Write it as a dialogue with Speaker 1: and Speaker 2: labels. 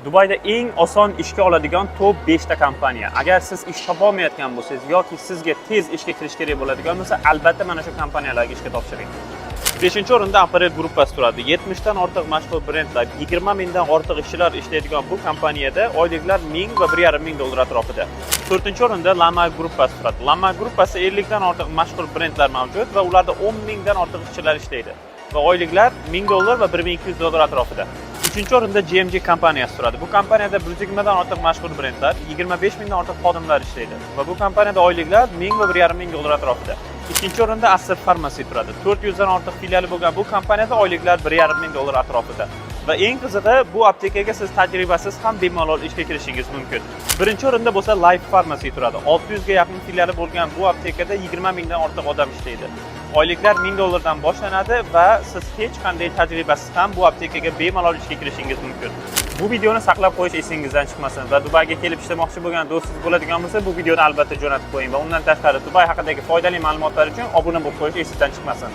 Speaker 1: Dubayda eng oson ishga oladigan top 5 ta kompaniya. Agar siz ish topolmayotgan bo'lsangiz yoki sizga tez ishga kirish kerak bo'ladigan bo'lsa, albatta mana shu kompaniyalarga ishga topshiring. 5-o'rinda Apparel gruppasi turadi. 70 dan ortiq mashhur brendlar, 20 mingdan ortiq ishchilar ishlaydigan bu kompaniyada oyliklar 1000 va 1,5 ming dollar atrofida. 4-o'rinda Lama gruppasi turadi. Lama gruppasi 50 dan ortiq mashhur brendlar mavjud va ularda 10 mingdan ortiq ishchilar ishlaydi. Va oyliklar 1000 dollar va 1200 dollar atrofida. 3-o'rinda GMG kompaniyasi turadi. Bu kompaniyada 120 dan ortiq mashhur brendlar, 25 mingdan ortiq xodimlar ishlaydi va bu kompaniyada oyliklar 1000 va 1,5 ming dollar atrofida. 2-o'rinda Aster Pharmacy turadi. 400 dan ortiq filiali bo'lgan bu kompaniyada oyliklar 1,5 ming dollar atrofida. Va eng qizig'i, bu aptekaga siz tajribasiz ham bemalol ishga kirishingiz mumkin. 1-o'rinda bo'lsa Life Pharmacy turadi. 600 ga yaqin filiali bo'lgan bu aptekada 20 mingdan ortiq odam ishlaydi. Oyliklar 1000 dollardan boshlanadi va siz hech qanday tajribasiz ham bu aptekaga bemalol ishga kirishingiz mumkin. Bu videoni saqlab qo'yish esingizdan chiqmasin va Dubayga kelib ishlamoqchi bo'lgan do'stingiz bo'ladigan bo'lsa, bu videoni albatta jo'natib qo'ying va undan tashqari Dubay haqidagi foydali ma'lumotlar uchun obuna bo'lib qo'yish esingizdan chiqmasin.